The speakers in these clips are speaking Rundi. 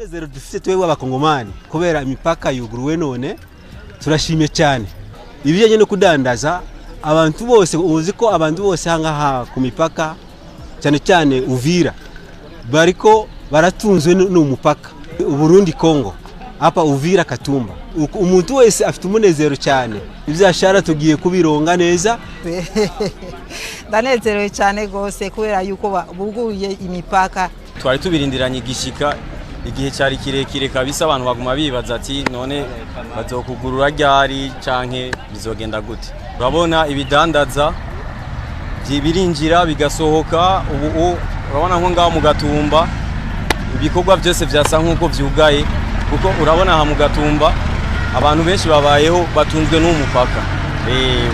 Umunezero dufite twebwe abakongomani kubera imipaka yuguruwe none turashimye cyane. Ibijyanye no kudandaza abantu bose, uzi ko abantu bose hangaha ku mipaka cyane cyane Uvira bariko baratunzwe n'umupaka Burundi Kongo hapa Uvira Katumba. Umuntu wese afite umunezero cyane, ibyashara tugiye kubironga neza. Ndanezerewe cyane gose kubera yuko buguruye imipaka. Twari tubirindiranye igishika igihe cyari kirekire kabisa, abantu baguma bibaza ati none bazokugurura ryari canke bizogenda gute. Urabona ibidandaza birinjira bigasohoka, ubu urabona nko ngaho mu Gatumba ibikorwa byose vyasa nkuko vyugaye, kuko urabona aha mu Gatumba abantu benshi babayeho batunzwe n'umupaka.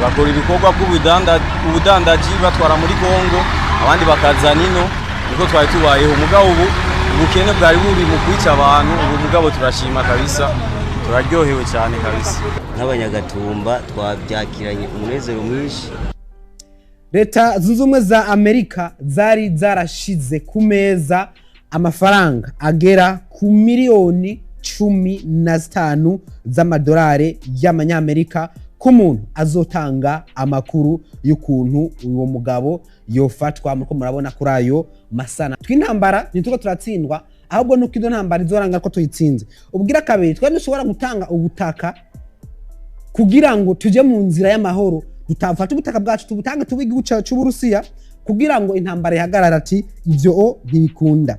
Bakora ibikorwa bw'ubudandaji batwara muri Kongo, abandi bakaza nino, niko twari tubayeho. Mugabo ubu ubukene bwari buri mu kwica abantu, ubu mugabo turashima kabisa, turaryohewe cyane kabisa. Nk'abanyagatumba twabyakiranye umunezero mwinshi. Leta Zunze Ubumwe za Amerika zari zarashize ku meza amafaranga agera ku miliyoni 15 z'amadolari y'amanyamerika ku muntu azotanga amakuru y'ukuntu uwo mugabo yofatwa. Muriko murabona kuri ayo masana tw'intambara ntituko turatsindwa, ahubwo nuko izo ntambara izoranga ko tuyitsinze. Ubwira kabiri, twari dushobora gutanga ubutaka kugira ngo tuje mu nzira y'amahoro, tutafata ubutaka bwacu tubutange tuba igihugu c'Uburusiya kugira ngo intambara ihagarare. Ati ivyo ntibikunda.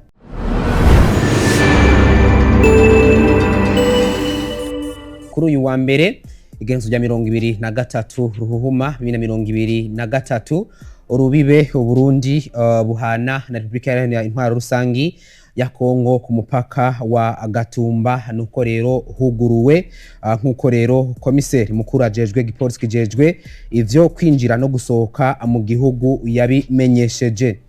Kuri uyu wa mbere igenzo rya 23 Ruhuhuma 2023, urubibe Uburundi buhana na Repubulika Iharanira Intwaro Rusangi ya Kongo ku mupaka wa Gatumba nuko rero huguruwe, nkuko rero komiseri mukuru ajejwe igipolisi kijejwe ivyo kwinjira no gusohoka mu gihugu yabimenyesheje.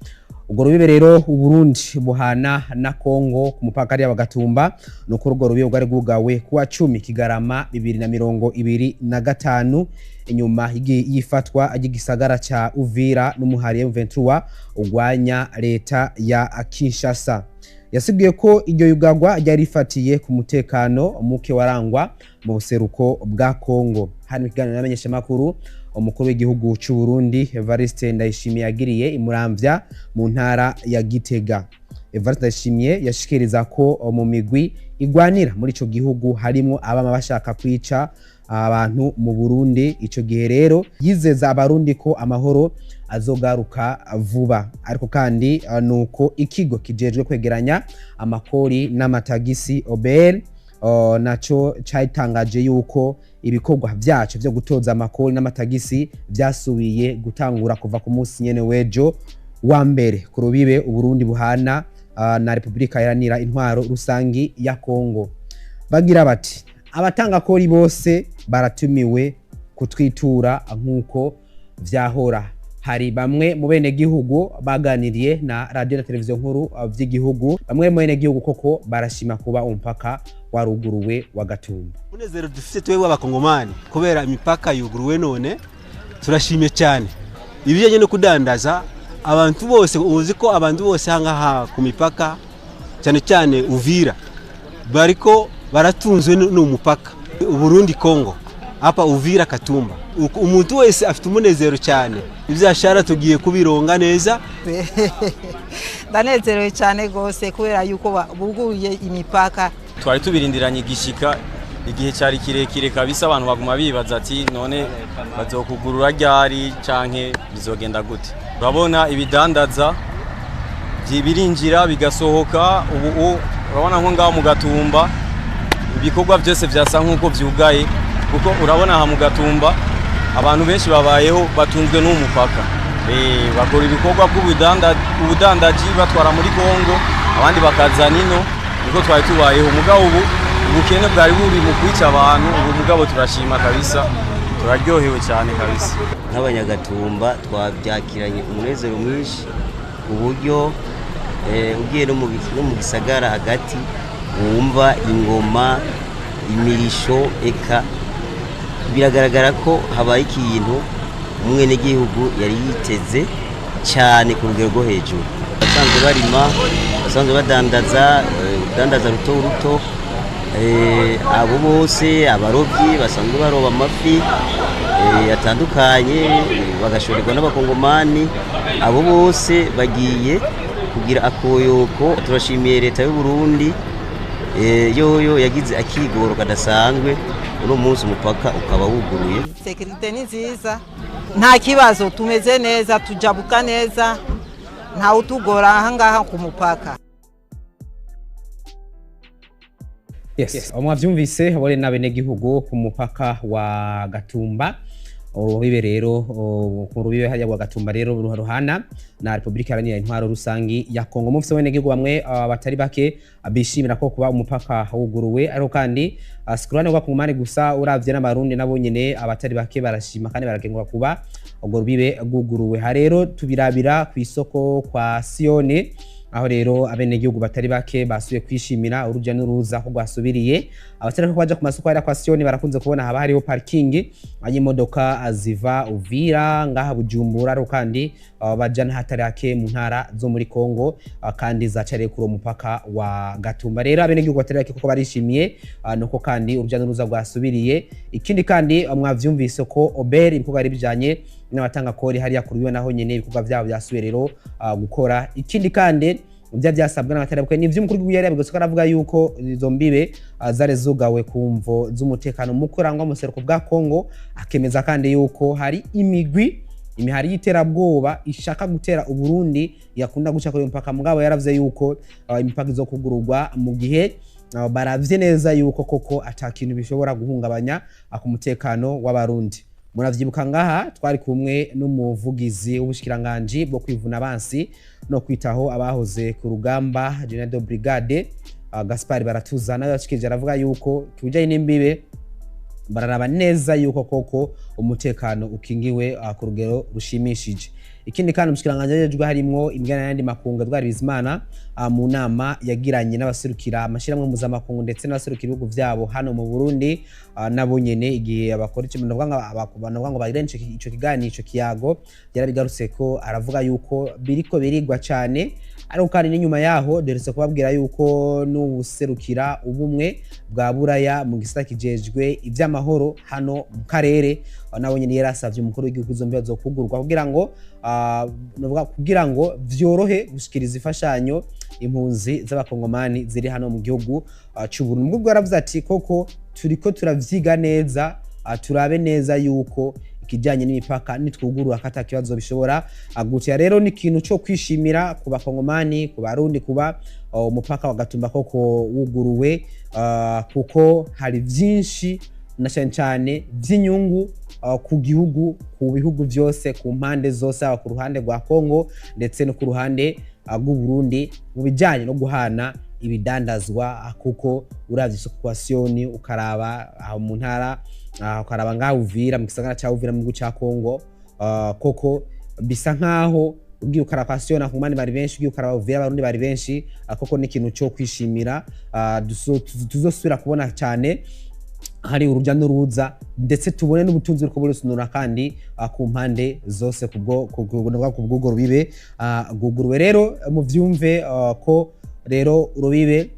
Ubwo rubibe rero Uburundi buhana na Kongo ku mupaka wa Gatumba, nuko urwo rubibe rwari rwugawe kuwa 10 Kigarama 2025 inyuma y'ifatwa ry'igisagara ca Uvira n'umuhari M23 ugwanya leta ya Kinshasa. Yasiguye ko iryo yugagwa ryari rifatiye ku mutekano muke warangwa mu buseruko bwa Kongo. Hari mu kiganiro n'abamenyeshamakuru umukuru w'igihugu c'u Burundi Evariste Ndayishimiye yagiriye imuramvya mu ntara ya Gitega. Evariste Ndayishimiye yashikiriza ko mu migwi igwanira muri ico gihugu harimo abama bashaka kwica abantu mu Burundi. Ico gihe rero yizeza abarundi ko amahoro azogaruka vuba. Ariko kandi nuko ikigo kijejwe kwegeranya amakori n'amatagisi OBR naco cyatangaje yuko ibikorwa vyaco vyo gutoza amakori n'amatagisi vyasubiye gutangura kuva ku munsi nyene w'ejo wa mbere ku rubibe Uburundi buhana na Repubulika Iharanira Intwaro Rusangi ya Kongo. Bagira bati abatanga kori bose baratumiwe kutwitura nk'uko vyahora. Hari bamwe mu bene gihugu baganiriye na radio na televiziyo nkuru vy'igihugu. Bamwe mu bene gihugu koko barashima kuba umupaka waruguruwe wa Gatumba. Umunezero dufite twebwe abakongomani kubera imipaka yuguruwe none turashimye cyane. Ibijyanye no kudandaza abantu bose, uzi ko abantu bose hangaha ku mipaka cyane cyane Uvira bariko baratunzwe n'umupaka Burundi Kongo hapa Uvira Katumba. Umuntu wese afite umunezero cyane, ibyashara tugiye kubironga neza. Ndanezerewe cyane gose kubera yuko buguruye imipaka. Twari tubirindiranye igishika igihe cyari kirekire kabisa, abantu baguma bibaza ati none bazokugurura ryari canke bizogenda gute. Urabona ibidandaza birinjira bigasohoka, ubu urabona nko ngaho mu Gatumba ibikorwa byose vyasa nkuko vyugaye, kuko urabona aha mu Gatumba abantu benshi babayeho batunzwe n'umupaka. Bakora ibikorwa bw'ubudandaji batwara muri Kongo, abandi bakaza nino, niko twari tubayeho. Mugabo ubu ubukene bwari buri mu kwica abantu, ubu mugabo turashima kabisa, turaryohewe cyane kabisa. Nk'abanyagatumba twabyakiranye umunezero mwinshi, ku buryo ugiye no mu gisagara hagati wumva ingoma, imirisho, eka biragaragara ko habaye ikintu umwenegihugu yari yiteze cyane ku rugero rwo hejuru. Basanzwe barima, basanzwe badandaza. urudandaza ruto ruto, abo bose, abarobyi basanzwe baroba amafi atandukanye bagashorerwa n'abakongomani, abo bose bagiye kugira akoyoko. Turashimiye leta y'u Burundi yoyo yagize akigoro kadasanzwe, uno munsi umupaka ukaba wuguruye. Sécurité ni nziza, nta kibazo, tumeze neza, tujabuka neza, ntawe utugora ahangaha ku mupaka. Yes, mwavyumvise, abo n'abenegihugu ku mupaka wa Gatumba. Urubibe rero ku rubibe hariya rwa Gatumba rero ruhana na Repubulika Iharanira Intwaro Rusangi ya Kongo. Mufise abenegihugu bamwe batari bake bishimira ko kuba umupaka wuguruwe, ariko kandi si ku ruhande rw'abakongomani gusa, uravye n'abarundi nabo nyene abatari bake barashima kandi barakenguruka kuba urwo rubibe rwuguruwe. Ha rero tubirabira ku isoko kwa Siyoni, aho rero abenegihugu batari bake basubiye kwishimira uruja n'uruza ko rwasubiriye. Abatari ko baja ku masoko hariya kwa Siyoni barakunze kubona haba hariho parking y'imodoka ziva Uvira, ngaha Bujumbura, ariko kandi baja n'ahatari hake mu ntara zo muri Kongo, kandi zacariye kuri uwo mupaka wa Gatumba. Rero abenegihugu batari bake kuko barishimiye nuko kandi uruja n'uruza rwasubiriye. Ikindi kandi, mwavyumvise ko OBR, ibikorwa bari bijanye n'abatanga kori hariya ku rubibe, naho nyene ibikorwa vyabo byasubiye rero gukora. Ikindi kandi bya byasabwa n'abatari bukwe ni ivy'umukuru w'igihugu, yari yabigose ko aravuga yuko izo mbibe zari zugawe ku mvo z'umutekano muke urangwa mu buseruko bwa Kongo, akemeza kandi yuko hari imigwi, imihari y'iterabwoba ishaka gutera Uburundi yakunda guca kuri iyo mipaka. Mugabo yaravuze yuko imipaka izokugururwa mu gihe baravye neza yuko koko ata kintu bishobora guhungabanya ku mutekano w'abarundi. Muravyibuka ngaha twari kumwe n'umuvugizi w'ubushikiranganji bwo kwivuna abansi no kwitaho abahoze ku rugamba, General de Brigade Gaspard Baratuza, nawe yashikirije aravuga yuko kubijanye n'imbibe bararaba neza yuko koko umutekano ukingiwe ku rugero rushimishije. Ikindi kandi, umushikiranganji ajejwe harimwo imigenderanire n'ayandi makungu, Edouard Bizimana, mu nama yagiranye n'abaserukira amashirahamwe mpuzamakungu ndetse n'abaserukira ibihugu vyabo hano mu Burundi, nabo nyene igihe abakora ico novuga ngo bagirane ico kiganiro, ico kiyago, yarabigarutse ko aravuga yuko biriko birigwa cane. Ariko kandi n'inyuma yaho deretse kubabwira yuko n'ubuserukira ubumwe bwa Buraya mu gisata kijejwe ivy'amahoro hano mu karere, nabo nyene yarasavye umukuru w'igihugu izo mbibe zokugurwa kugira ngo novuga kugira ngo vyorohe gushikiriza imfashanyo impunzi z'abakongomani ziri hano mu gihugu c'u Burundi. Ubwo yaravuze ati koko turiko turavyiga neza, turabe neza yuko ikijyanye n'imipaka nitwugurura kata kibazo bishobora gutera. Rero ni ikintu cyo kwishimira ku bakongomani, ku barundi, kuba umupaka wa Gatumba koko wuguruwe, kuko hari vyinshi na cyane cyane by'inyungu ku gihugu, ku bihugu byose, ku mpande zose, haba ku ruhande rwa Kongo ndetse no ku ruhande rw'u Burundi mu bijyanye no guhana ibidandazwa, kuko uravye isoko kwa Siyoni, ukaraba aho mu ntara, ukaraba ngaho Uvira, mu gisagara ca Uvira mu gihugu ca Kongo, koko bisa nkaho ugiye ukaraba kwa Siyoni abakongomani bari benshi, ugiye ukaraba Uvira abarundi bari benshi. Koko ni ikintu cyo kwishimira, tuzosubira kubona cyane hari urujya n'uruza, ndetse tubone n'ubutunzi buriko burisunura kandi ku mpande zose kubwo kubwo rubibe rwuguruwe. Rero muvyumve ko rero urubibe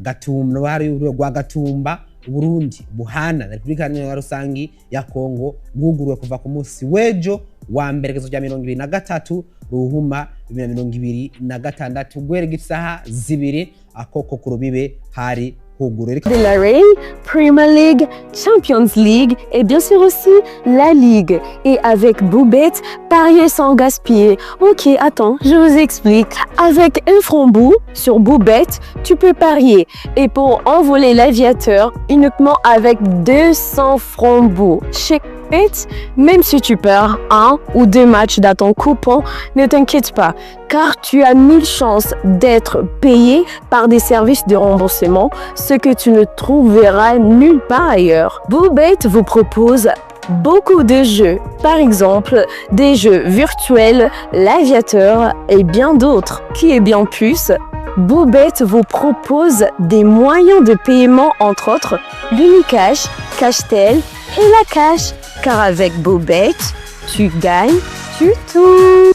Gatumba, hari urubibe rwa Gatumba Burundi buhana na Repubulika Iharanira Rusangi ya Kongo, rwuguruwe kuva ku munsi w'ejo wa mbere gezo rya 23 Ruhuma 2026 guhera isaha 2, akoko ku rubibe hari huguruwe. De la Rey, Premier League, Champions League et bien sûr aussi la Ligue. Et avec Boubet, pariez sans gaspiller. Ok, attends, je vous explique. Avec un franc bout sur Boubet, tu peux parier. Et pour envoler l'aviateur, uniquement avec 200 francs bout. Chez Bet, même si tu perds un ou deux matchs dans ton coupon, ne t'inquiète pas, car tu as mille chances d'être payé par des services de remboursement, ce que tu ne trouveras nulle part ailleurs. Boubet vous propose beaucoup de jeux, par exemple des jeux virtuels, l'aviateur et bien d'autres. Qui est bien plus, Boubet vous propose des moyens de paiement, entre autres l'Unicash, Cashtel et la Cash. Car avec Boubet, tu gagnes, tu tout.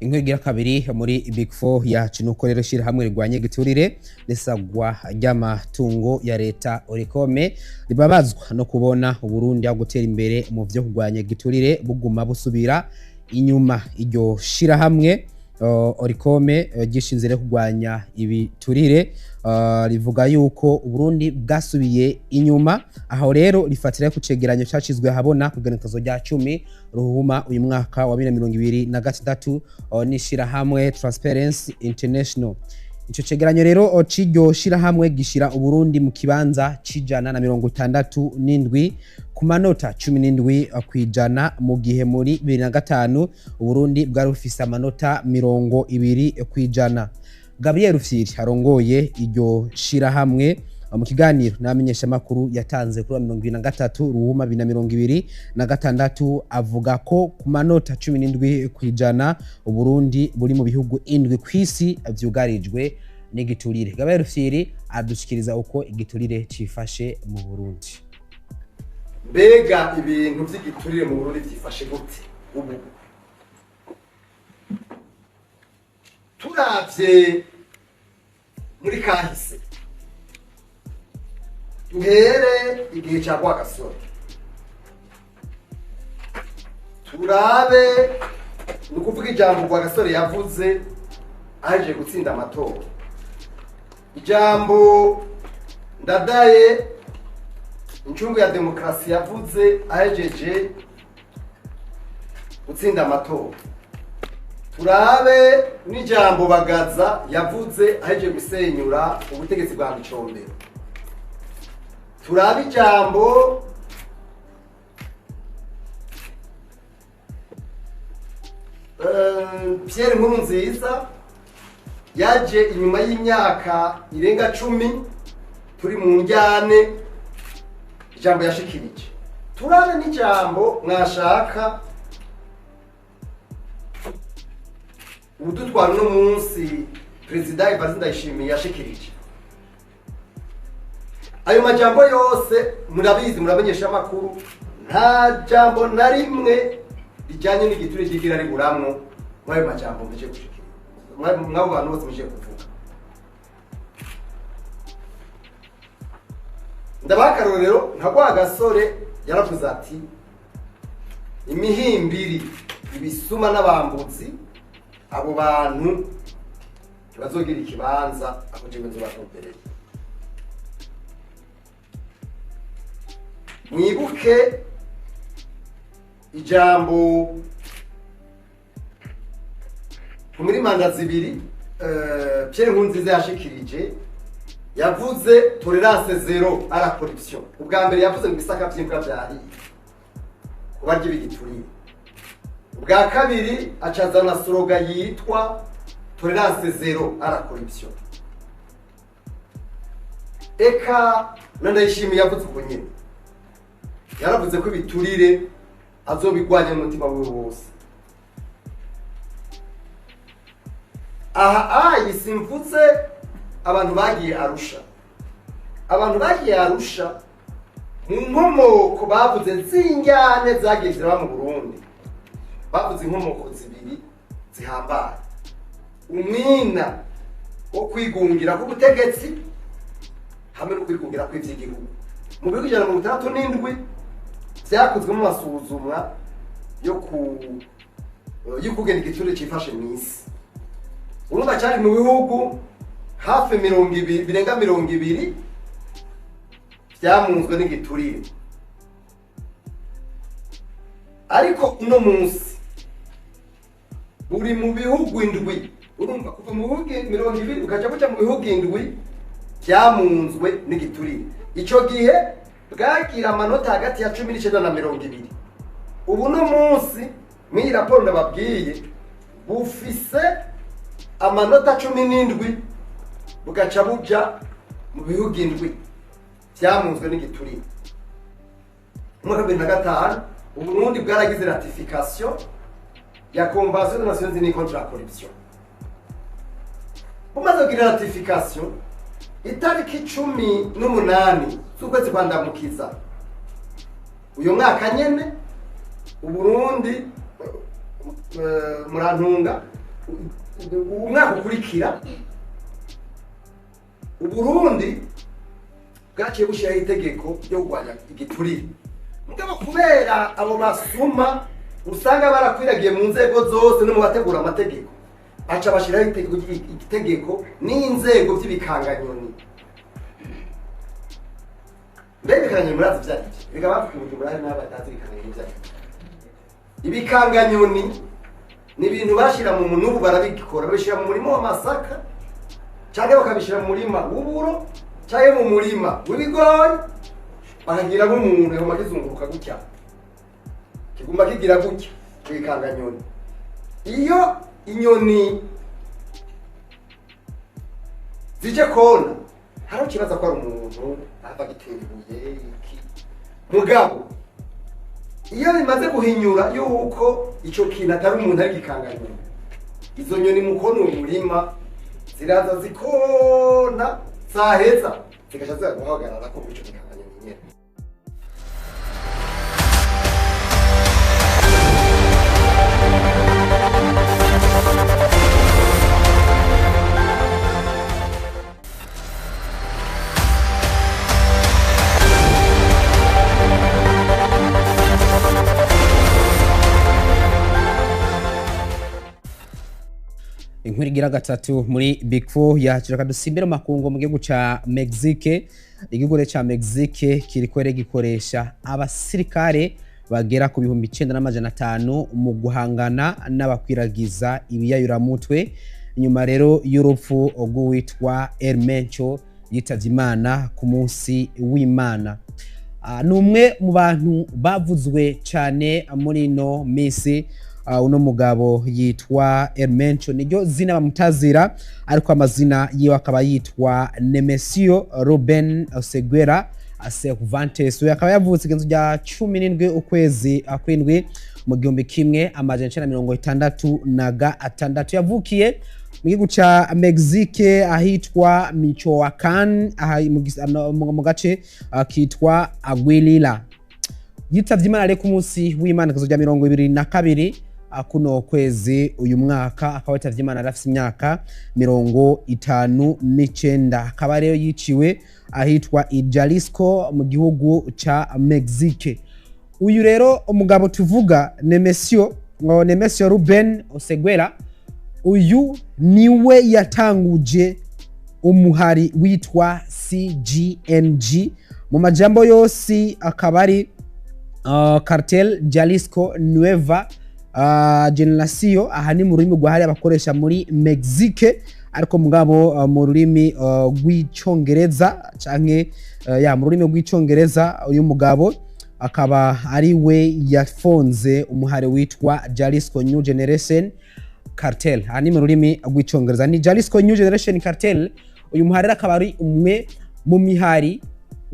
Inkuru igira kabiri muri Big Four yacu nuko rero ishirahamwe rigwanya igiturire risagwa ry'amatungo ya leta Olucome ribabazwa no kubona Uburundi aho gutera imbere mu vyo kurwanya igiturire buguma busubira inyuma. Iryo shirahamwe Olucome gishinzwe rero kurwanya ibiturire rivuga yuko Uburundi bwasubiye inyuma. Aho rero rifatira ku cegeranyo cacizwe habona ku igenekerezo rya 10 Ruhuma uyu mwaka wa 2026 n'ishirahamwe Transparency International. Ico cegeranyo rero c'iryo shirahamwe gishira Uburundi mu kibanza c'167 ku manota 17 kw'ijana, mu gihe muri 2005 Uburundi bwari bufise amanota 20%. Gabriel Rufyiri arongoye iryo shirahamwe, mu kiganiro n'abamenyeshamakuru yatanze kuri wa 23 Ruhuma 2026, avuga ko ku manota 17% Uburundi buri mu bihugu indwi kw'isi vyugarijwe n'igiturire. Gabriel Rufyiri adushikiriza uko igiturire cifashe mu Burundi. Mbega ibintu by'igiturire mu Burundi byifashe gute ubu? Turavye muri kahise, duhere igihe cya Rwagasore, turabe, ni ukuvuga ijambo Rwagasore yavuze aje gutsinda amatora, ijambo Ndadaye incungu ya demokarasi yavuze ahejeje gutsinda amatora, turabe n'ijambo Bagaza yavuze ahejeje gusenyura ubutegetsi bwa Micombero, turabe ijambo Pierre Nkurunziza yaje inyuma y'imyaka irenga 10 turi mu njyane, ijambo yashikirije, turabe n'ijambo mwashaka udutwara uno munsi Perezida Evariste Ndayishimiye yashikirije. Ayo majambo yose murabizi, muramenyesha amakuru, nta jambo na rimwe rijyanye n'igiturire ryigira riburamwo muri ayo majambo muje gushikiriza, mwabo bantu bose muje kuvuga. Ndabaha akarorero nka Rwagasore yaravuze ati imihimbiri, ibisuma n'abambuzi, abo bantu ntibazogira ikibanza aho jewe nzobatumbereye. Mwibuke ijambo muri manda zibiri Pierre Nkurunziza yashikirije, yavuze tolérance zéro à la corruption. Ubwa mbere yavuze mu bisaka vy'imbwa vyariye kubarya ibigiturire, ubwa kabiri acazana slogan yitwa tolérance zéro à la corruption. Eka na Ndayishimiye yavuze uko nyene, yaravuze ko ibiturire azobigwanya n'umutima wiwe wose. Aha ayi simvuze abantu bagiye Arusha, abantu bagiye Arusha mu nkomoko bavuze z'injyane zagiye ziraba mu Burundi, bavuze inkomoko zibiri zihambaye: umwina wo kwigungira k'ubutegetsi hamwe no kwigungira kw'ivy'igihugu. Mu bihugu 167 vyakozwemo amasuzumwa yo ku y'ukugena igiturire cifashe mw'isi, urumva cari mu bihugu hafi 20 birenga 20 vyamunzwe n'igiturire. Ariko uno munsi buri mu bihugu indwi, urumva kuva mu bihugu 20 ukaja kuja mu bihugu indwi vyamunzwe n'igiturire. Ico gihe bwagira amanota hagati ya 19 na 20. Ubu no munsi mw'iyi raporo ndababwiye bufise amanota 17, bugaca buja mu bihugu indwi vyamunzwe n'igiturire. Mu mwaka wa 2005 Uburundi bwaragize ratification ya Convention des Nations Unies contre la corruption. Bumaze kugira ratification itariki 18 z'ukwezi kwa Ndamukiza uyu mwaka nyene, Uburundi, murantunga, Umwaka ukurikira Uburundi bwaciye bushyiraho itegeko ryo kurwanya igiturire, mugabo kubera abo basuma usanga barakwiragiye mu nzego zose no mu bategura amategeko, baca bashyiraho itegeko n'inzego by'ibikanganyoni. Mbega ibikanganyoni murazi ibyo ari byo? Reka bavuga Bujumbura hari n'abatazi ibikanganyoni ibyo ari byo. Ibikanganyoni ni ibintu bashyira mu n'ubu barabikora, babishyira mu murima w'amasaka cyangwa bakabishyira mu murima w'uburo cyangwa mu murima w'ibigori, bakagira nk'umuntu kiguma kizunguruka gutya, kiguma kigira gutya ibikanganyoni. Iyo inyoni zije kona hari ikibazo ko ari umuntu ava gitera ibuye iki, mugabo iyo bimaze guhinyura yuko ico kintu atari umuntu ari igikanganyoni, izo nyoni mu kona uwo murima ziraza zikona, zaheza zigaca ziza guhagarara ko ico gikanganyoni nyene. Inkuru igira gatatu muri Big Four yacu, reka dusimbire makungu mu gihugu ca Mexique. Igihugu ca Mexique kiriko gikoresha abasirikare bagera ku 9500 mu guhangana n'abakwiragiza ibiyayuramutwe, nyuma rero y'urupfu rw'uwitwa El Mencho yitavye Imana ku munsi w'Imana. Ni umwe mu bantu bavuzwe cyane muri ino minsi. Uno mugabo yitwa El Mencho, niryo zina bamutazira, ariko amazina yiwe akaba yitwa Nemesio Ruben Oseguera Cervantes. Uyu akaba yavutse igenzo rya 17 ukwezi kw'indwi mu 1966. Yavukiye mu gihugu ca Mexique ahitwa Michoacan, mu gace kitwa Aguililla. Yitavye Imana rero ku munsi w'Imana igezo rya 22 kuno kwezi uyu mwaka, akaba yitavye Imana arafise imyaka 59. Akaba rero yiciwe ahitwa i Jalisco mu gihugu ca Mexique. Uyu rero umugabo tuvuga Nemesio Ruben Oseguera, uyu niwe yatanguje umuhari witwa CGNG, mu majambo yose akaba ari Cartel Jalisco Nueva Generación. Aha ni mu rurimi rwahariye abakoresha muri Mexique, ariko mugabo mu rurimi rw'icongereza canke ya mu rurimi rw'icongereza, uyu mugabo akaba ari we yafonze umuhari witwa Jalisco New Generation Cartel. Aha ni mu rurimi rw'icongereza ni Jalisco New Generation Cartel. Uyu muhari akaba ari umwe mu mihari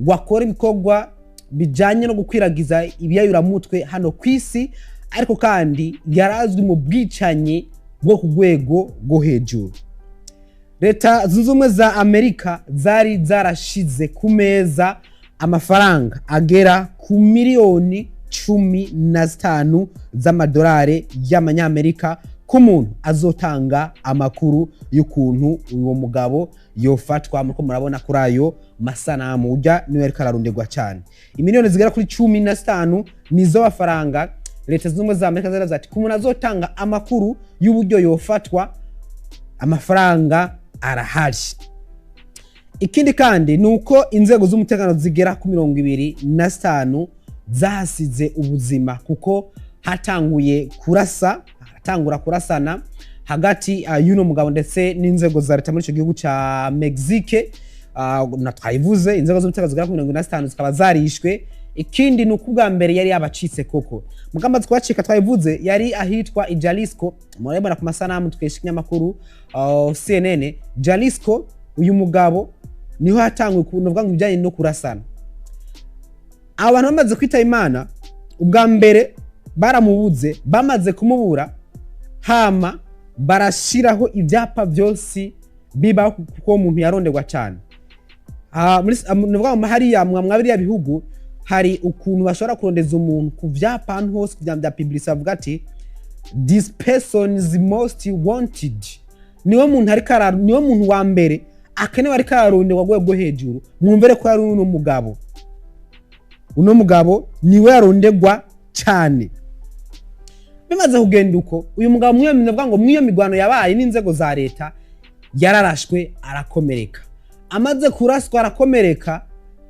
wakora ibikorwa bijanye no gukwiragiza ibiyayuramutwe hano ku isi, ariko kandi yarazwi mu bwicanyi bwo ku rwego rwo hejuru. Leta Zunze Ubumwe za Amerika zari zarashize ku meza amafaranga agera ku miliyoni 15 z'amadolari y'amanyamerika ku muntu azotanga amakuru y'ukuntu uwo mugabo yofatwa. Muriko murabona kuri ayo masanamu, ujya niwe ariko ararundirwa cyane. Imiliyoni zigera kuri 15 nizo mafaranga Leta Zunze Ubumwe za Amerika zaravuze ati ku muntu azotanga amakuru y'uburyo yofatwa, amafaranga arahari. Ikindi kandi ni uko inzego z'umutekano zigera ku 25 zahasize ubuzima, kuko hatanguye kurasa, hatangura kurasana hagati y'uno mugabo ndetse n'inzego za leta muri icyo gihugu ca Mexique. Na twayivuze, inzego z'umutekano zigera ku 45 zikaba zarishwe. Ikindi ni uko ubwa mbere yari yabacitse koko, mugamba kubacika twayivuze, yari ahitwa i Jalisco. Murabibona ku masanamu tukesha ikinyamakuru CNN. Jalisco, uyu mugabo niho hatanguye kuvuga ngo ibijyanye no kurasana. Abantu bamaze kwitaba Imana, ubwa mbere baramubuze, bamaze kumubura hama barashiraho ibyapa byose bibaho, kuko uwo muntu yaronderwa cyane. Nukuvuga ngo hariya mwa biriya bihugu hari ukuntu bashobora kurondeza umuntu ku vyapa ahantu hose kugira ngo bya publicité, bavuga ati This person is most wanted, niwe muntu ariko niwe muntu wa mbere akenewe, ariko araronderwa rwego rwo hejuru. Mwumvere ko yari uno mugabo, uno mugabo niwe yarondegwa cyane. Bimaze kugenda uko, uyu mugabo mwiyo ndavuga ngo mwiyo migwano yabaye n'inzego za leta, yararashwe arakomereka. Amaze kuraswa arakomereka,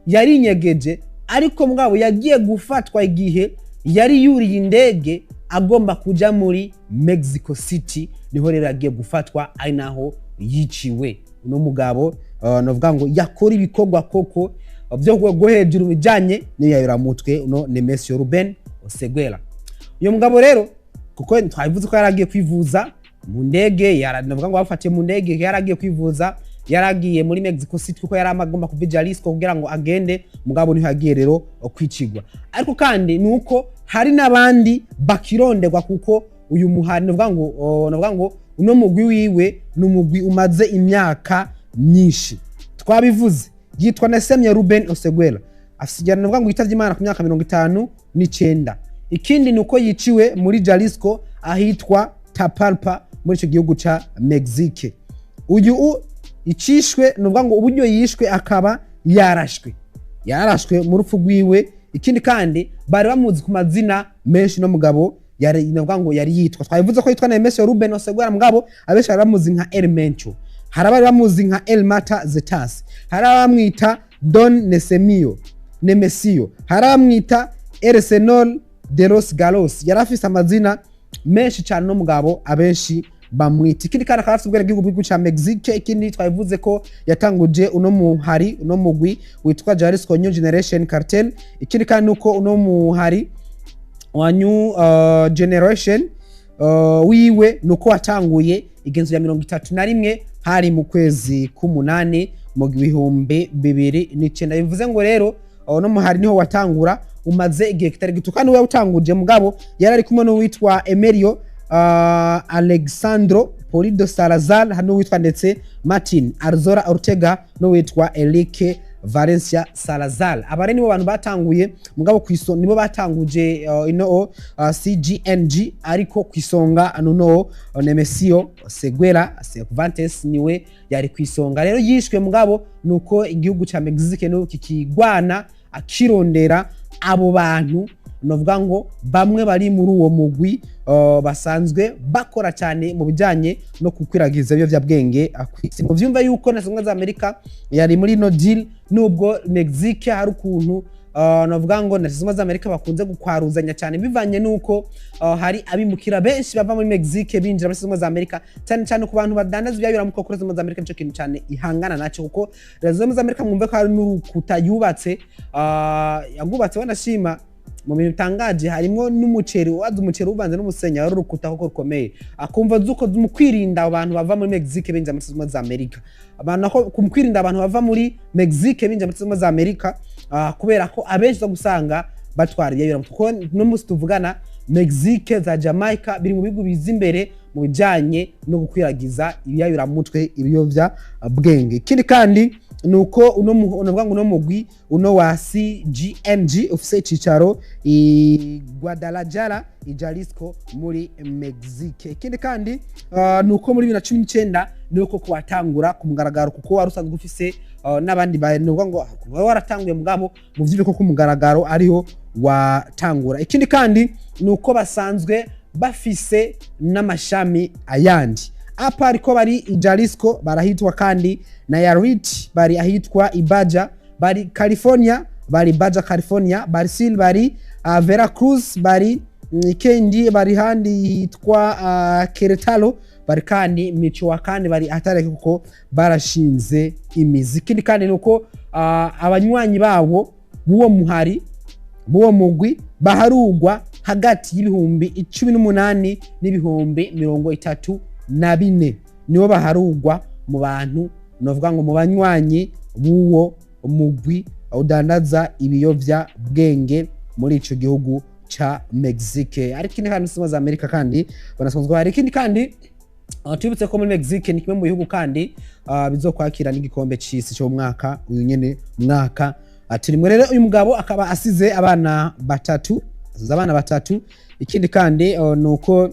yarinyegeje, ariko mugabo yagiye gufatwa igihe yari yuriye indege agomba kuja muri Mexico City. Niho rero yagiye gufatwa, ari naho yiciwe. Uno mugabo navuga ngo yakora ibikorwa koko byo ku rwego rwo hejuru bijanye n'ibiyayuramutwe, uno Nemesio Ruben Oseguera. Uyu mugabo rero, kuko twabivuze ko yaragiye kwivuza mu ndege, navuga ngo bafatiye mu ndege, yaragiye kwivuza, yaragiye muri Mexico City kuko yari agomba kuva i Jalisco kugira ngo agende. Mugabo niho yagiye rero kwicigwa. Ariko kandi ni uko hari n'abandi bakironderwa, kuko uyu muhari, navuga ngo uno mugwi wiwe ni umugwi umaze imyaka myinshi. Twabivuze, yitwa Nesemia Ruben Oseguera, afise, navuga ngo yitavye Imana ku myaka 59. Ikindi ni uko yiciwe muri Jalisco ahitwa Tapalpa, muri icyo gihugu ca Mexique. Uyu icishwe, ni ukuvuga ngo uburyo yishwe akaba yarashwe mu rupfu rwiwe. Ikindi kandi, bari bamuzi ku mazina menshi. No mugabo yari, navuga ngo yari yitwa, twabivuze ko yitwa Nemesio Ruben Oseguera, mugabo abenshi bari bamuzi nka El Mencho, hari abari bamuzi nka El Mata Zetas, hari abamwita Don Nesemio Nemesio, hari abamwita El Señor de los Galos. Yari afise amazina menshi cyane no mugabo abenshi bamwita. Ikindi kandi, akaba afite ubwenegihugu bw'igihugu ca Mexique. Ikindi, twabivuze ko yatanguje uno muhari, uno mugwi witwa Jalisco New Generation Cartel. Ikindi kandi nuko uno muhari wa New Generation wiwe nuko watanguye igenzo ya 31, hari mu kwezi k'umunani mu 2009. Bivuze ngo rero uno muhari niho watangura, umaze igihe kitari gito, kandi we yawutanguje mugabo yari ari kumwe n'uwitwa Emerio Alexandro Polido Salazar, hari n'uwitwa ndetse Martin Arzora Ortega n'uwitwa Enrique Valencia Salazar. Aba rero nibo bantu batanguye, mugabo kwiso nibo batanguje ino CJNG, ariko kwisonga nuno Nemesio Seguera Cervantes niwe yari kwisonga. Rero yishwe, mugabo nuko igihugu ca Mexique no kikigwana akirondera abo bantu, novuga ngo bamwe bari muri uwo mugwi basanzwe bakora cyane mu bijyanye no gukwiragiza ibiyobyabwenge kw'isi. Muvyumve yuko na Zunze za Amerika yari muri no deal, nubwo Mexique hari ukuntu novuga ngo na Zunze za Amerika bakunze gukwaruzanya cyane, bivanye nuko hari abimukira benshi bava muri Mexique binjira muri Zunze za Amerika, cyane cyane ku bantu badandaza ibyayuramuko kuri Zunze za Amerika. Nico kintu cyane ihangana nacyo, kuko Leta Zunze za Amerika, mwumve ko hari n'urukuta yubatse, yagubatse wanashima mu bintu bitangaje harimo n'umuceri waza, umuceri uvanze n'umusenyi, wari urukuta koko rukomeye, akumva zuko mu kwirinda abantu bava muri Mexique binjira muri Zunze za Amerika, abantu ako mu kwirinda abantu bava muri Mexique binjira muri Zunze za Amerika, kubera ko abenshi uza gusanga batwara ibiyayura, kuko no munsi tuvugana Mexique za Jamaica biri mu bihugu biza imbere mu bijanye no gukwiragiza ibiyayuramutwe, ibiyovya bwenge. Ikindi kandi ni uko uno unovuga ngo uno mugwi uno wa CGNG ufise icicaro i Guadalajara, i Jalisco, muri Mexique. Ikindi kandi ni uko muri 2019 niho koko watangura ku mugaragaro, kuko wari usanzwe ufise n'abandi nuvuga ngo wari waratanguye, mugabo mu vy'ukuri ko ku mugaragaro ariho watangura. Ikindi kandi ni uko basanzwe bafise n'amashami ayandi apa, ariko bari i Jalisco, barahitwa kandi Nayarit, bari ahitwa Ibaja, bari California, bari Baja California, bari Sil, bari Veracruz, bari Kendi, bari handi hitwa Querétaro, bari kandi Michoacan, bari ahatareke kuko barashinze imizi. Ikindi kandi ni uko abanywanyi babo b'uwo muhari, b'uwo mugwi, baharugwa hagati y'18,000 n'ibihumbi 34,000, nibo baharugwa mu bantu, novuga ngo mu banywanyi b'uwo mugwi udandaza ibiyovyabwenge muri ico gihugu ca Mexique. Ariko ikindi kandi za Amerika kandi banasanzwe hari. Ikindi kandi, tubibutse ko muri Mexique ni kimwe mu bihugu kandi bizokwakira n'igikombe c'isi cyo mwaka uyu nyene mwaka turimwo. Rero uyu mugabo akaba asize abana batatu. Asize abana batatu. Ikindi kandi ni uko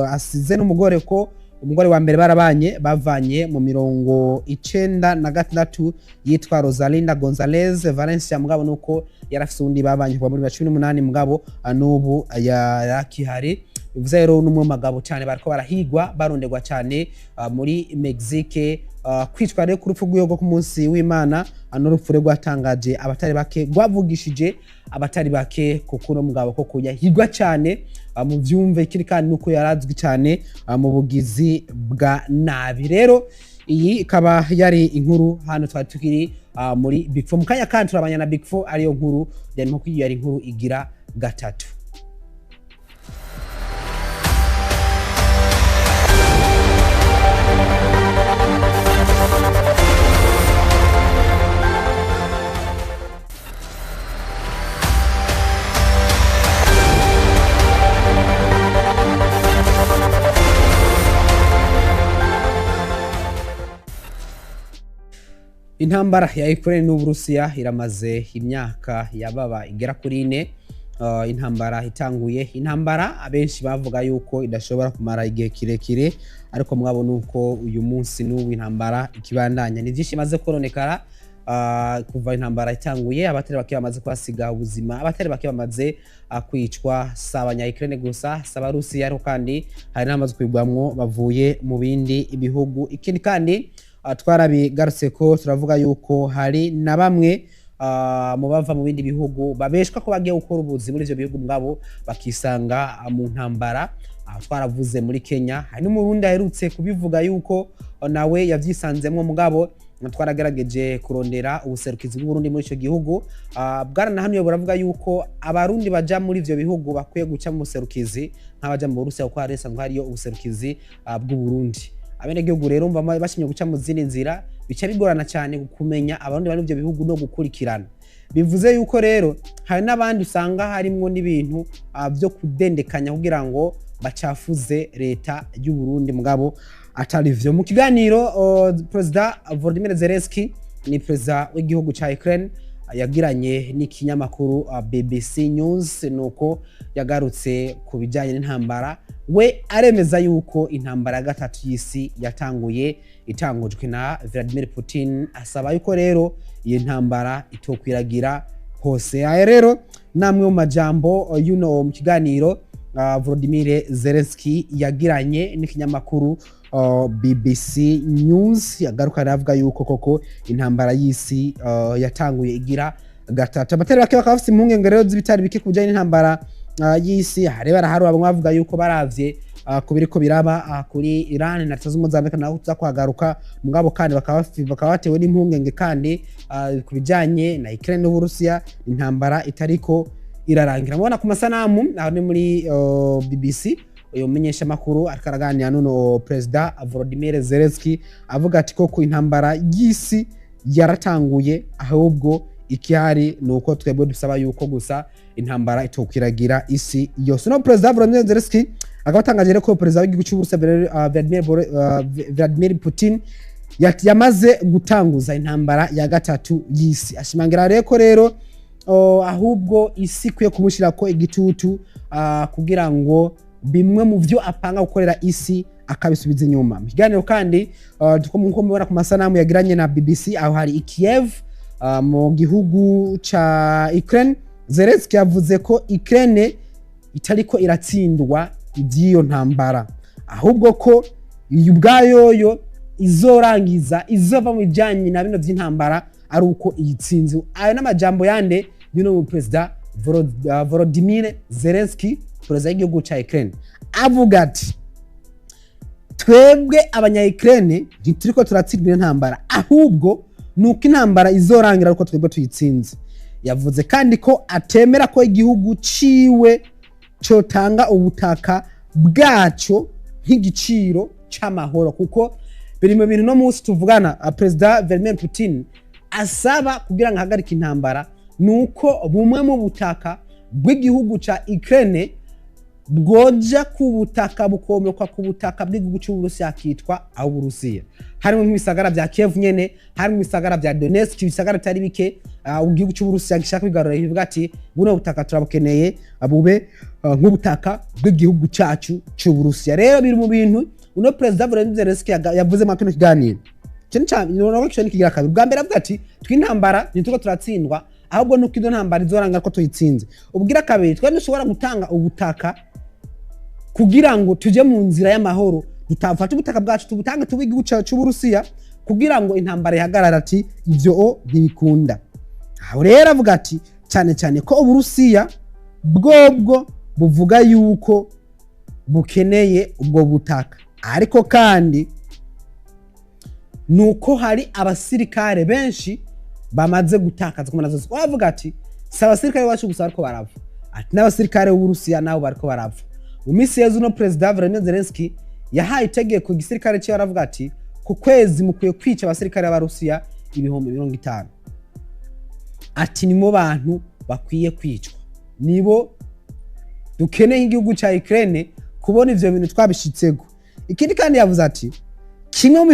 asize n'umugore, ko umugore wa mbere barabanye, bavanye mu 96, yitwa Rosalinda Gonzalez Valencia. Mugabo nuko yarafise undi babanye kuva muri 2018, mugabo n'ubu yarakihari. Bivuze rero n'umwe mu bagabo cyane bariko barahigwa, baronderwa cyane muri Mexique. Kwicwa rero ku rupfu rwiwe rwo ku munsi w'Imana, n'urupfu rwe rwatangaje abatari bake, rwavugishije abatari bake, kuko uno mugabo koko yahigwa cyane, mu byumve. Ikindi kandi nuko yarazwi cyane mu bugizi bwa nabi. Rero iyi ikaba yari inkuru hano twari tukiri muri Big Four. Mu kanya kandi turabanya na Big Four, ariyo nkuru yari nko yari inkuru igira gatatu. Intambara ya Ukraine n'Uburusiya iramaze imyaka yababa igera kuri 4. Intambara itanguye, intambara abenshi bavuga yuko idashobora kumara igihe kirekire, ariko mwabona uko uyu munsi n'ubu intambara ikibandanya. Ni byinshi imaze kononekara kuva intambara itanguye. Abatari bake bamaze kuhasiga ubuzima, abatari bake bamaze kwicwa, si abanya Ukraine gusa, si Abarusiya, ariko kandi hari n'abamaze kwigwamwo bavuye mu bindi bihugu. Ikindi kandi twarabigarutse ko turavuga yuko hari na bamwe mu bava mu bindi bihugu babeshwa ko bagiye gukora ubuzi muri ivyo bihugu, mugabo bakisanga mu ntambara. Twaravuze muri Kenya, hari n'Umurundi aherutse kubivuga yuko nawe yavyisanzemwo, mugabo twaragerageje kurondera ubuserukizi bw'Uburundi muri ico gihugu, bwaranahanuye buravuga yuko Abarundi baja muri ivyo bihugu bakwiye guca mu buserukizi nk'abaja mu Burusiya, kuko hari hasanzwe hariyo ubuserukizi bw'Uburundi. Abenegihugu rero mva bashimye guca mu zindi nzira, bica bigorana cyane kumenya Abarundi bari mu ivyo bihugu no gukurikirana. Bivuze yuko rero hari n'abandi usanga harimwo n'ibintu byo kudendekanya kugira ngo bacafuze leta y'u Burundi, mugabo atari vyo. Mu kiganiro Perezida Volodymyr Zelensky, ni perezida w'igihugu ca Ukraine, yagiranye n'ikinyamakuru BBC News, nuko yagarutse ku bijyanye n'intambara. We aremeza yuko intambara ya gatatu y'isi yatanguye, itangujwe na Vladimir Putin. Asaba yuko rero iyo ntambara itokwiragira hose. Aya rero namwe mu majambo y'uno mu kiganiro Volodymyr Zelensky yagiranye n'ikinyamakuru BBC News. Yagaruka aravuga yuko koko intambara y'isi yatanguye igira gatatu. Abatari bake bakaba bafite impungenge rero z'ibitari bike ku bijyanye n'intambara y'isi. Hari barahari bamwe bavuga yuko baravye ku biriko biraba kuri Iran na Leta Zunze Ubumwe za Amerika, naho tuza kuhagaruka, mugabo kandi bakaba batewe n'impungenge kandi ku bijyanye na Ukraine n'Uburusiya, intambara itariko irarangira. Mubona ku masanamu aho ni muri BBC, uyu mumenyeshamakuru ariko araganira n'uno perezida Volodymyr Zelensky, avuga ati koko intambara y'isi yaratanguye, ahubwo ikihari ni uko twebwe dusaba yuko gusa intambara itokwiragira isi yose. No perezida Volodymyr Zelensky akaba atangaje rero ko perezida w'igihugu cy'Uburusiya Vladimir Putin yamaze gutanguza intambara ya gatatu y'isi. Ashimangira rero ko rero ahubwo isi ikwiye kumushyirako igitutu kugira ngo bimwe mu byo apanga gukorera isi akabisubiza inyuma. Mu kiganiro kandi nkuko mubibona ku masanamu yagiranye na BBC, aho hari i Kiev mu gihugu ca Ukraine, Zelensky yavuze ko Ukraine itariko iratsindwa iby'iyo ntambara, ahubwo ko iyi ubwayoyo izorangiza, izova mu bijyanye na bino by'intambara ari uko iyitsinze. Ayo n'amajambo yande y'uno mu perezida Volodymyr Zelensky, perezida w'igihugu ca Ukraine, avuga ati twebwe abanya Ukraine ntituriko turatsindwa iyo ntambara, ahubwo nuko intambara izorangira ariko twebwe tuyitsinze. Yavuze kandi ko atemera ko igihugu ciwe cotanga ubutaka bwaco nk'igiciro c'amahoro, kuko biri mu bintu no munsi tuvugana perezida Vladimir Putin asaba kugira ngo ahagarike intambara, nuko bumwe mu butaka bw'igihugu ca Ukraine. Bwoja ku butaka, bukomekwa ku butaka bw'igihugu cy'Uburusiya, kitwa aho Uburusiya, harimo nk'ibisagara bya Kiev nyene, harimo ibisagara bya Donetsk, ibisagara bitari bike igihugu cy'Uburusiya gishaka kwigarurira, kivuga ati buno butaka turabukeneye, bube nk'ubutaka bw'igihugu cyacu cy'Uburusiya. Rero biri mu bintu uno perezida Volodymyr Zelensky yavuze muri kino kiganiro. Icyo ni kigira kabiri. Bwa mbere avuga ati tw'intambara ntituko turatsindwa, ahubwo nuko izo ntambara izoranga ko tuyitsinze. Ubwira kabiri, twe ntushobora gutanga ubutaka kugira ngo tujye mu nzira y'amahoro, tutafata ubutaka bwacu tubutange tube igihugu cy'Uburusiya kugira ngo intambara ihagarare. Ati ibyo o ntibikunda. Aho rero avuga ati cyane cyane ko Uburusiya bwobwo buvuga yuko bukeneye ubwo butaka, ariko kandi nuko hari abasirikare benshi bamaze gutakaza ku zose. Wavuga ati si abasirikare bacu gusa bariko barapfa, ati n'abasirikare b'Uburusiya nabo bariko barapfa. Mu minsi yeze uno perezida Volodymyr Zelensky yahaye itegeko igisirikare cye, aravuga ati ku kwezi mukwiye kwica abasirikare b'Abarusiya 50,000. Ati nimo bantu bakwiye kwicwa, nibo dukeneye igihugu cya Ukraine kubona ivyo bintu twabishitsego. Ikindi kandi yavuze ati kimwe mu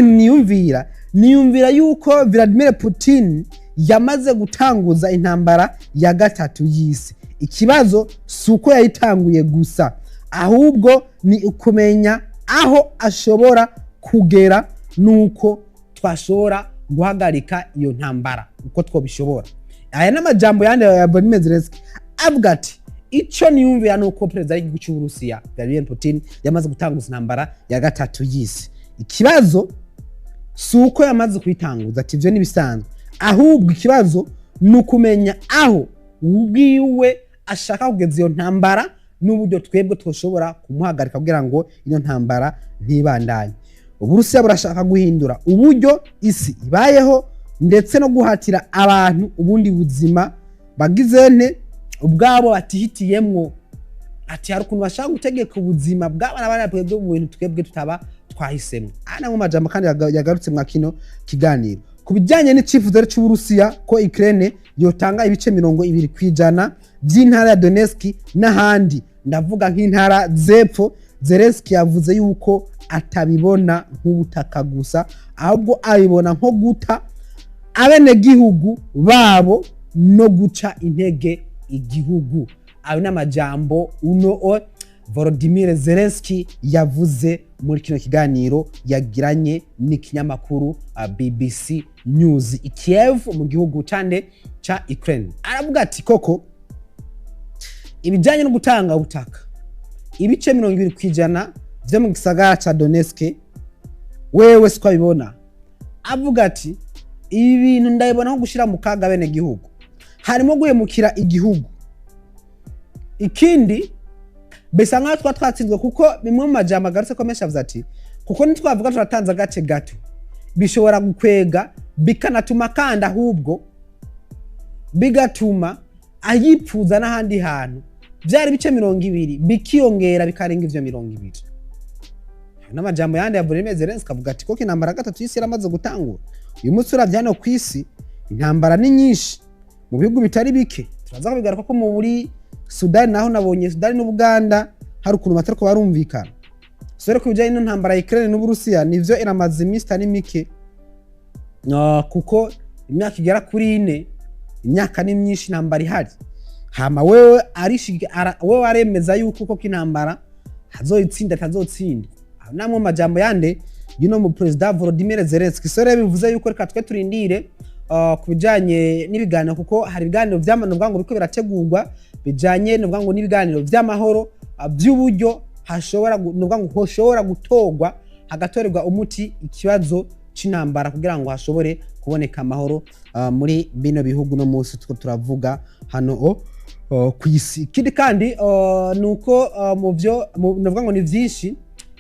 bintu niyumvira yuko Vladimir Putin yamaze gutanguza intambara ya gatatu y'isi. Ikibazo si uko yayitanguye gusa, ahubwo ni ukumenya aho ashobora kugera nuko twashobora guhagarika iyo ntambara uko twabishobora. Aya ni amajambo yandi ya Volodymyr Zelensky, avuga ati icyo niyumvira ni uko perezida w'igihugu cy'Uburusiya Vladimir Putin yamaze gutanguza intambara ya gatatu y'isi. Ikibazo si uko yamaze kuyitanguza, ati ibyo ntibisanzwe, ahubwo ikibazo ni ukumenya aho ubwiwe ashaka kugeza iyo ntambara n'uburyo twebwe twashobora kumuhagarika kugira ngo iyo ntambara ntibandanye. Uburusiya burashaka guhindura uburyo isi ibayeho, ndetse no guhatira abantu ubundi buzima bagize nte ubwabo batihitiyemwo. Ati hari ukuntu bashaka gutegeka ubuzima bw'abana bana twebwe mu bintu twebwe tutaba twahisemo. Aya ni amwe mu majambo kandi yagarutse mwa kino kiganiro ku bijyanye n'icyifuzo cy'Uburusiya ko Ukraine yotanga ibice 20% by'intara ya Donetsk n'ahandi, ndavuga nk'intara z'epfo. Zelensky yavuze yuko atabibona nk'ubutaka gusa, ahubwo abibona nko guta abenegihugu babo no guca intege igihugu. Ayo ni amajambo uno o Volodymyr Zelensky yavuze muri kino kiganiro yagiranye n'ikinyamakuru BBC News i Kiev mu gihugu cande ca Ukraine. Aravuga ati koko ibijyanye no gutanga ubutaka ibice 20% vyo mu gisagara ca Donetsk, wewe siko abibona. Avuga ati ibi bintu ndabibona nko gushyira mu kaga bene gihugu, harimo guhemukira igihugu. Ikindi bisa nkaho twa twatsinzwe, kuko bimwe mu majambo agarutse ko menshi avuze ati kuko nitwavuga turatanze agace gato bishobora gukwega, bikanatuma kandi ahubwo bigatuma ayipfuza n'ahandi hantu byari ibice 20 bikiyongera bikarenga ivyo 20. N'amajambo yandi ya Volodymyr Zelensky avuga ati koko intambara ya gatatu y'isi yaramaze gutangura. Uyu munsi uravye hano ku isi intambara ni nyinshi mu bihugu bitari bike. Turaza kubigaruka ko muri Sudani naho nabonye Sudani n'Ubuganda hari ukuntu batariko barumvikana. Sore ku bijyanye n'intambara ya Ukraine n'Uburusiya, nivyo iramaze iminsi itari mike. Kuko imyaka igera kuri 4, imyaka ni myinshi intambara ihari. Hama wewe wewe aremeza yuko koko intambara hazoyitsinda atazotsinda. Aho namwe mu majambo yande y'uno mu perezida Volodymyr Zelensky. So rero bivuze yuko reka twe turindire ku bijanye n'ibiganiro, kuko hari ibiganiro vy'amano ngo biriko birategurwa bijanye n'uvuga ngo n'ibiganiro vy'amahoro by'uburyo hashobora nuvuga ngo hoshobora gutorwa, hagatorerwa umuti ikibazo c'intambara kugira ngo hashobore kuboneka amahoro muri bino bihugu no munsi tuko turavuga hano ku isi. Ikindi kandi ni uko mu byo navuga ngo ni vyinshi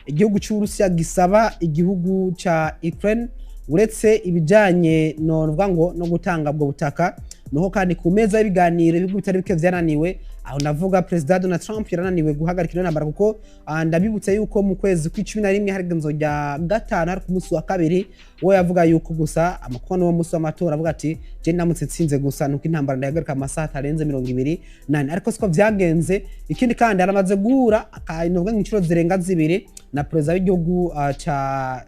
igihugu cy'Uburusiya gisaba igihugu ca Ukraine, uretse ibijanye no navuga ngo no gutanga ubwo butaka, nuko kandi ku meza y'ibiganiro ibihugu bitari bike vyananiwe. Aho navuga Perezida Donald Trump yarananiwe guhagarika ino ntambara, kuko ndabibutse yuko mu kwezi kw'11 hari igenzo rya gatanu, hari ku munsi wa kabiri, we yavuga yuko gusa amakuru n'uwo munsi w'amatora avuga ati: "Je ndamutse nsinze gusa nuko intambara ndahagarika amasaha atarenze 24," ariko siko vyagenze. Ikindi kandi, aramaze guhura novuga nk'inshuro zirenga zibiri na perezida w'igihugu ca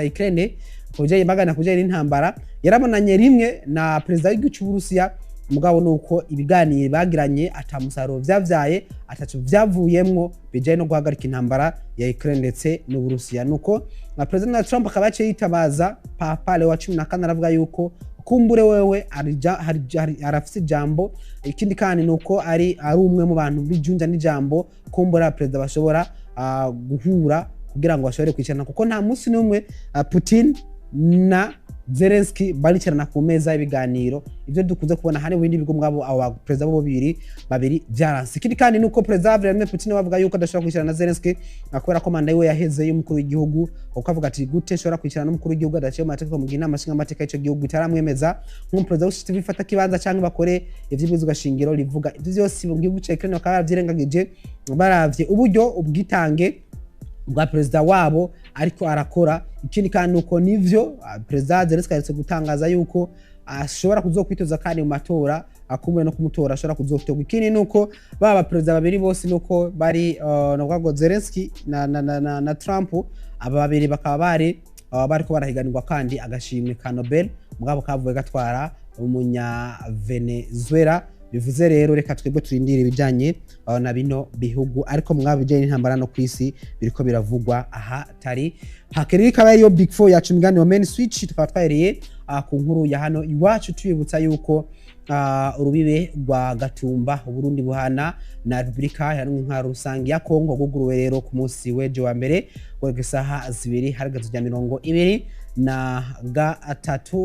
Ukraine ku bijanye bagana ku bijanye n'intambara. Yarabonanye rimwe na perezida w'igihugu c'Uburusiya, mugabo nuko ibiganiro bagiranye ata musaruro vyavyaye, ataco vyavuyemwo bijanye no guhagarika intambara ya Ukraine ndetse n'Uburusiya. Nuko na Perezida Donald Trump akaba yaciye yitabaza Papa Leo wa 14, aravuga yuko kumbure wewe arafise ijambo. Ikindi kandi nuko ari umwe mu bantu bijunja n'ijambo, kumbura perezida bashobora guhura kugira ngo bashobore kwicarana, kuko nta munsi n'umwe Putin na Zelensky baricarana ku meza y'ibiganiro. Ibyo dukunze kubona hano mu bindi bigo, mwabo abo perezida bo babiri byaranse. Ikindi kandi nuko Perezida Vladimir Putin bavuga yuko adashobora kwicarana na Zelensky kubera ko manda yiwe yaheze y'umukuru w'igihugu, kuko avuga ati: "Gute nshobora kwicarana n'umukuru w'igihugu adaciye mu mategeko, mu gihe inama nshingamateka y'ico gihugu itaramwemeza nk'umuperezida w'ushitsi bifata kibanza, canke bakore ivy'ibwirizwa shingiro rivuga?" Ivyo vyose mu gihugu ca Ukraine bakaba baravyirengagije, baravye uburyo ubwitange bwa perezida wabo ariko arakora. Ikindi kandi nuko nivyo Perezida Zelensky aherutse gutangaza yuko ashobora kuzokwitoza kandi mu matora, akumbuye no kumutora ashobora kuzotorwa. Ikindi nuko baba perezida babiri bose nuko bari novuga ngo Zelensky na Trump, aba babiri bakaba bari bariko barahiganirwa kandi agashimwe ka Nobel, mugabo kavuye gatwara umunya Venezuela. Bivuze rero reka twebwe turindire ibijanye na bino bihugu, ariko mwaba bijanye n'intambara no kwisi biriko biravugwa aha tari hakeri. Ikaba ariyo Big Four yacu, imigani wa Main Switch. Tukaba twahereye ku nkuru ya hano iwacu, tubibutsa yuko urubibe rwa Gatumba Uburundi buhana na Repubulika Iharanira Intwaro Rusange ya Kongo rwuguruwe rero ku munsi w'ejo wa mbere guhera isaha 2, haragazo rya 23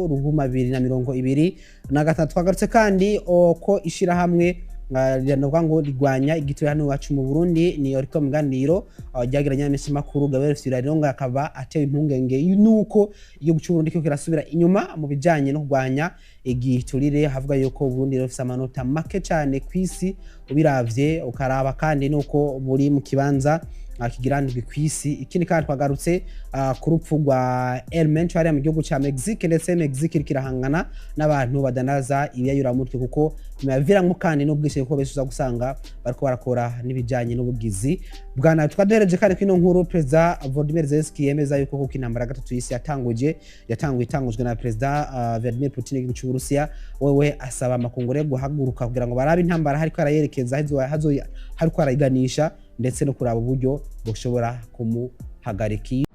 Ruhuma 2023. Twagarutse kandi ko ishirahamwe riravuga ngo rigwanya igitoro hano iwacu mu Burundi ni oriko muganiro ryagiranye n'amenshi makuru Gabriel Firaronga, akaba atewe impungenge nuko igihugu cy'u Burundi kiriko kirasubira inyuma mu bijanye no kurwanya igiturire. Havuga yuko Burundi rufise amanota make cyane kw'isi ubiravye, ukaraba kandi nuko buri mu kibanza kigira ndwi kw'isi. Ikindi kandi, twagarutse ku rupfu rwa El Mencho hariya mu gihugu ca Mexique, ndetse Mexique iriko irahangana n'abantu badanaza ibiyayuramutwe, kuko bibaviramwo kandi n'ubwishe, kuko benshi uza gusanga bariko barakora n'ibijanye n'ubugizi bwa nabi. Twaduhereje kandi kwino nkuru, Perezida Volodymyr Zelensky yemeza yuko kuko intambara ya gatatu y'isi yatanguje, yatanguye itangujwe na Perezida Vladimir Putin w'igihugu c'Uburusiya. Wewe asaba amakungu rero guhaguruka kugira ngo barabe intambara hariko arayerekeza, hariko arayiganisha, ndetse no kuraba uburyo bushobora kumuhagarika.